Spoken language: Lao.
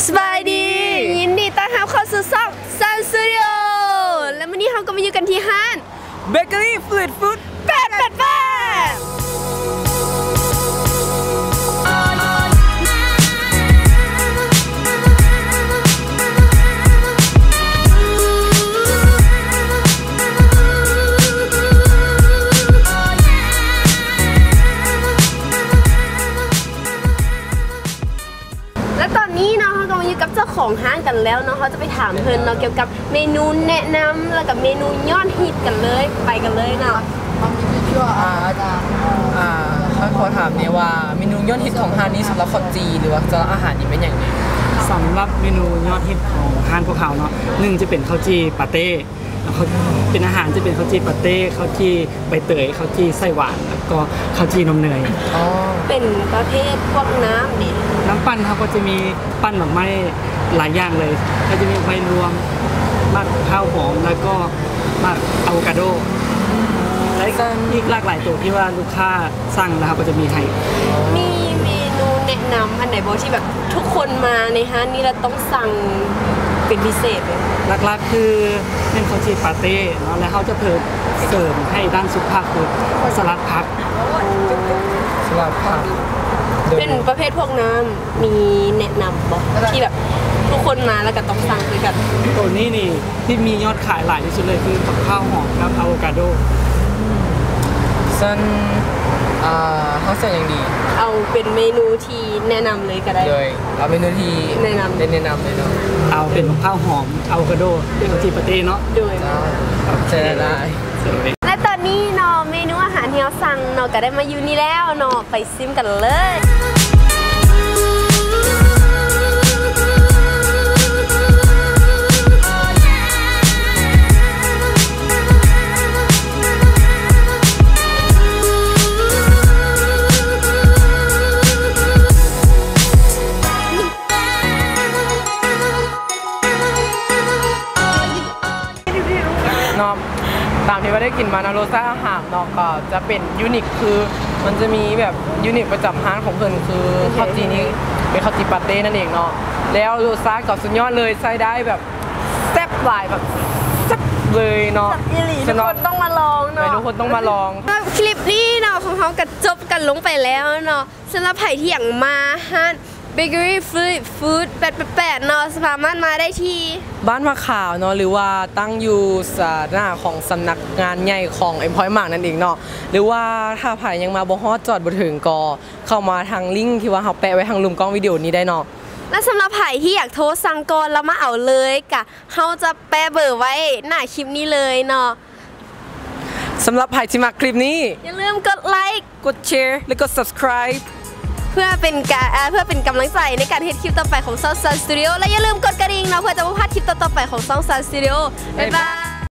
ສະບາຍດີ ຍິນດີຕ້ອນຮັບເຂົ້າສູ່ຊ່ອງ Sun Studio ແລະ ມື້ນີ້ເຮົາກໍມາຢູ່ກັນທີ່ຮ້ານ Bakery Fluid Food ແປດແປດແປດ. ແລະ ຕອນນີ້ເນາະ ເຮົາກໍມາຢູ່ກັບເຈົ້າຂອງຮ້ານກັນແລ້ວເນາະ ເຮົາຈະໄປຖາມເພິ່ນເນາະ ກ່ຽວກັບເມນູແນະນຳ ແລ້ວກໍເມນູຍອດຮິດກັນເລີຍ ໄປກັນເລີຍເນາະ. ອ່າ ອ່າ ຂ້ອຍຂໍຖາມແດ່ວ່າ ເມນູຍອດຮິດຂອງຮ້ານນີ້ ສຳລັບເຂົ້າຈີ່ ຫຼືວ່າສຳລັບອາຫານນີ້ແມ່ນຫຍັງແດ່? ສຳລັບເມນູຍອດຮິດຂອງຮ້ານພວກເຮົາເນາະ ໜຶ່ງຈະເປັນເຂົ້າຈີ່ປາເຕ້ ເປັນອາຫານຈະເປັນເຂົ້າຈີ່ປາເຕ້ ເຂົ້າຈີ່ໃບເຕີຍ ເຂົ້າຈີ່ໄສ້ຫວານ ແລ້ວກໍເຂົ້າຈີ່ນົມເນີຍ. ອໍ ເປັນປະເພດພວກນ້ຳເດ? ນ້ຳປັ່ນເຮົາກໍຈະມີປັ່ນດອກໄມ້ຫຼາຍຢ່າງເລີຍ ກໍຈະມີໃບລວມ ໝາກພ້າວຫອມ ແລ້ວກໍໝາກອາໂວກາໂດ ແລະ ອີກຫຼາກຫຼາຍໂຕທີ່ວ່າລູກຄ້າສັ່ງ ແລ້ວເຮົາກໍຈະມີໃຫ້. ມີເມນູແນະນຳອັນໃດບໍ່ ທີ່ແບບທຸກຄົນມາໃນຮ້ານນີ້ແລ້ວຕ້ອງ ສັ່ງເປັນພິເສດເລີຍ? ຫຼັກໆຄືແມ່ນເຂົ້າຈີ່ປາເຕ້ເນາະ ແລະ ເຮົາຈະເພີ່ມເສີມໃຫ້ດ້ານສຸຂະພາບຄືສະຫຼັດຜັກ. ສະຫຼັດຜັກ ໂດຍ ເປັນປະເພດພວກນ້ຳ ມີແນະນຳບໍ່ ທີ່ແບບທຸກຄົນມາແລ້ວກໍຕ້ອງສັ່ງຄືກັນ? ໂຕນີ້ນີ້ ທີ່ມີຍອດຂາຍຫຼາຍທີ່ສຸດເລີຍຄືບັກພ້າວຫອມກັບອາໂວກາໂດ. ຊັ້ນ ອ່າ ເຮົາໃສ່ຫຍັງດີ? ເອົາເປັນເມນູທີ່ແນະນຳເລີຍກໍໄດ້. ໂດຍ ເອົາເມນູທີ່ແນະນຳ ໄດ້ແນະນຳເລີຍເນາະ. ເອົາເປັນບັກພ້າວຫອມ ອາໂວກາໂດ ເປັນເຂົ້າຈີ່ປາເຕ້ເນາະ. ໂດຍ ຂອບໃຈຫຼາຍ. ແລະ ຕອນນີ້ເນາະ ເມນູອາຫານທີ່ເຮົາສັ່ງເນາະ ກໍໄດ້ມາຢູ່ນີ້ແລ້ວເນາະ ໄປ ຊິມກັນເລີຍ. ເນາະ ຕາມທີ່ວ່າໄດ້ກິນມາເນາະ ລົດຊາດອາຫານເນາະ ກໍຈະເປັນຢູນິກ ຄືມັນຈະມີແບບຢູນິກປະຈຳຮ້ານຂອງເພິ່ນ ຄື ໂອເຄ ເຂົ້າຈີ່ນີ້ເປັນເຂົ້າຈີ່ປາເຕ້ນັ້ນເອງເນາະ ແລ້ວລົດຊາດກໍສຸດຍອດເລີຍ ໃຊ້ໄດ້ແບບແຊບຫຼາຍ ແບບແຊບເລີຍເນາະ. ແຊບອີ່ຫຼີ ທຸກຄົນຕ້ອງມາລອງເນາະ ແມ່ນ ທຸກຄົນຕ້ອງມາລອງ. ຄລິບນີ້ເນາະ ຂອງເຮົາກໍຈົບກັນລົງໄປແລ້ວເນາະ. ສຳລັບໃຜທີ່ຢາກມາຮ້ານ Bakery Fluid Food ແປດແປດແປດເນາະ ສາມາດມາໄດ້ທີ່ບ້ານຜາຂາວເນາະ ຫຼືວ່າຕັ້ງຢູ່ສາທາລະນະຂອງສຳນັກງານໃຫຍ່ຂອງ Employment ນັ້ນເອງເນາະ ຫຼືວ່າຖ້າໃຜຍັງມາບໍ່ຮອດ ຈອດບໍ່ເຖິງ ກໍເຂົ້າມາທາງລິ້ງທີ່ວ່າເຮົາແປະໄວ້ທາງລຸ່ມກ້ອງວິດີໂອນີ້ໄດ້ເນາະ. ແລະ ສຳລັບໃຜທີ່ຢາກໂທສັ່ງກ່ອນແລ້ວມາເອົາເລີຍ ກະເຮົາຈະແປະເບີໄວ້ໜ້າຄລິບນີ້ເລີຍເນາະ. ສຳລັບໃຜທີ່ມັກຄລິບນີ້ ຢ່າລືມກົດໄລ ກົດແຊ ແລະ ກົດ Subscribe ເພື່ອເປັນການ ເພື່ອເປັນກຳລັງໃຈໃນການເຮັດຄລິບຕໍ່ໄປຂອງຊ່ອງ Sun Studio ແລະ ຢ່າລືມກົດກະດິ່ງເນາະ ເພື່ອຈະບໍ່ພາດຄລິບຕໍ່ໆໄປຂອງຊ່ອງ Sun Studio. ບາຍບາຍ.